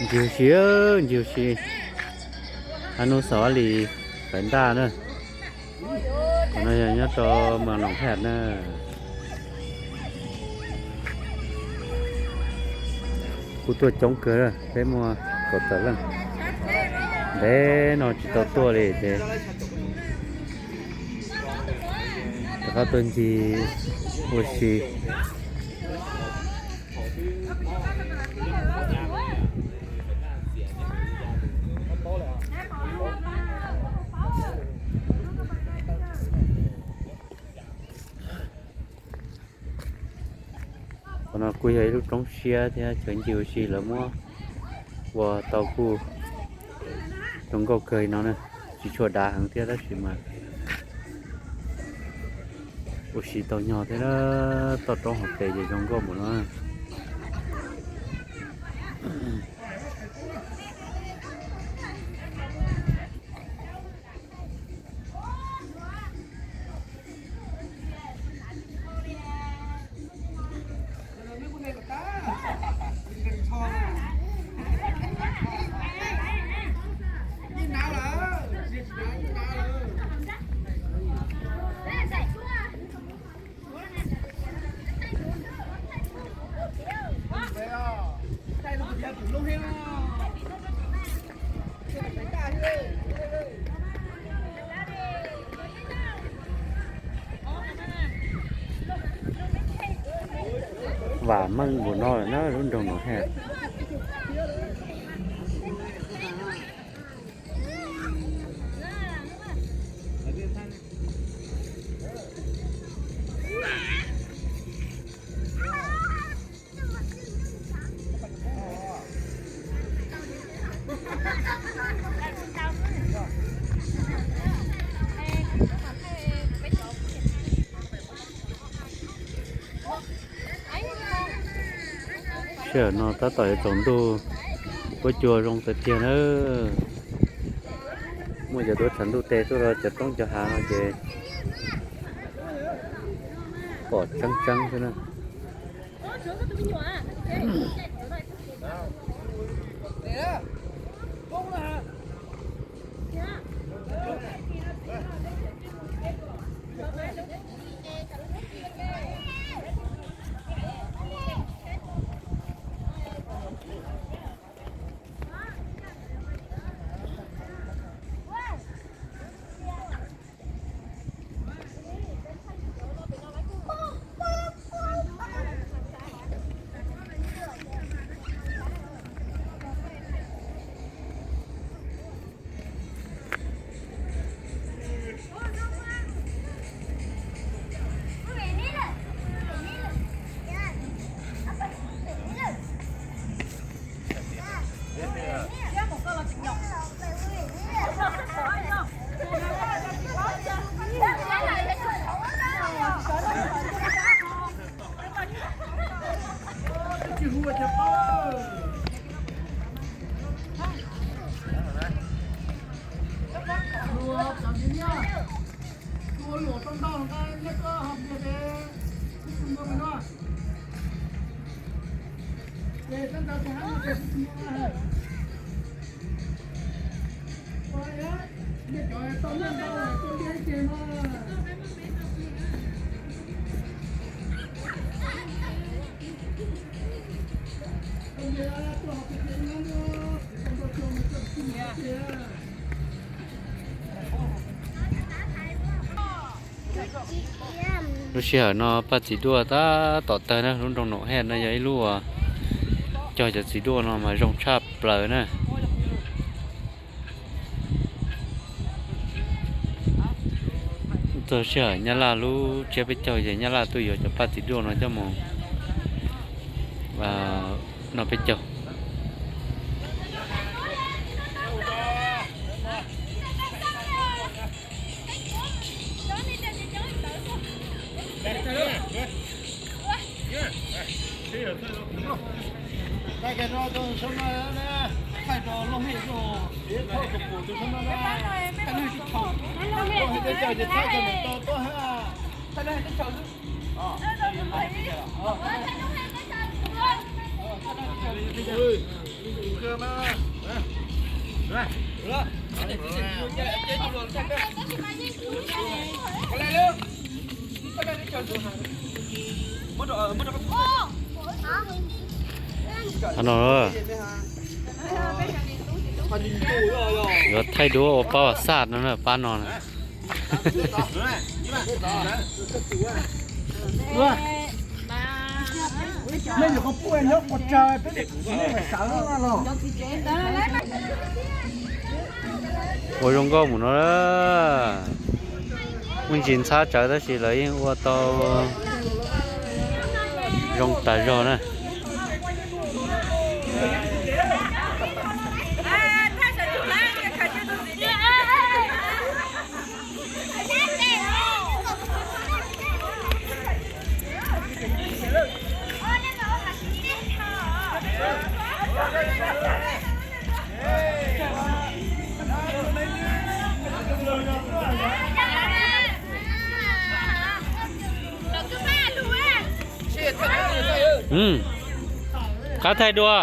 Ncig huv si, ncig huv si. Hab nub xaus li fais ntaj na. Qhov no yog nyob rau Mas Noom Haj na. Kuj tuaj coob kawg, peb muaj kaum tawm leej. Ntev no tsis tau tuaj li ces rov qab tuaj ncig ua si. Qhov no kuj yog ib lub roob siab thiab chaw ncig ua si lawv muab ua tau kuj zoo nkauj kawg li no na. Tsis tshua dav heev thiab tab sis mas ua si tau nyog thiab na. Toj roob hauv pes ces zoo nkauj npaum no. Vam meej npaum no lawm na lub nroog Noom Haj. Sij hawm no tab tom yuav tsaus ntuj, huab cua zoo tiag tiag na. Muaj cov duab tshav ntuj tes tuaj rau cov roob cov hav no ces pom tseeb tseeb xwb na. Lub sij hawm no paj txiv duaj tab tom tawg na, lub nroog Noom Haj no yog ib lub uas cog cov txiv duaj no mas zoo tshaj plaws na. Txog sij hawm Nyab Laj lub tsiab peb caug ces Nyab Laj tuaj yuav cov paj txiv duaj no coj mus noj peb caug. Qhov no yuav thaij duab ua pab xaj no na, pab no na. Ua zoo nkauj mus no. Muaj ntsis ntxhab tsawv tab sis lawv yeej ua tau zoo tas zog na. Qab thaij dua.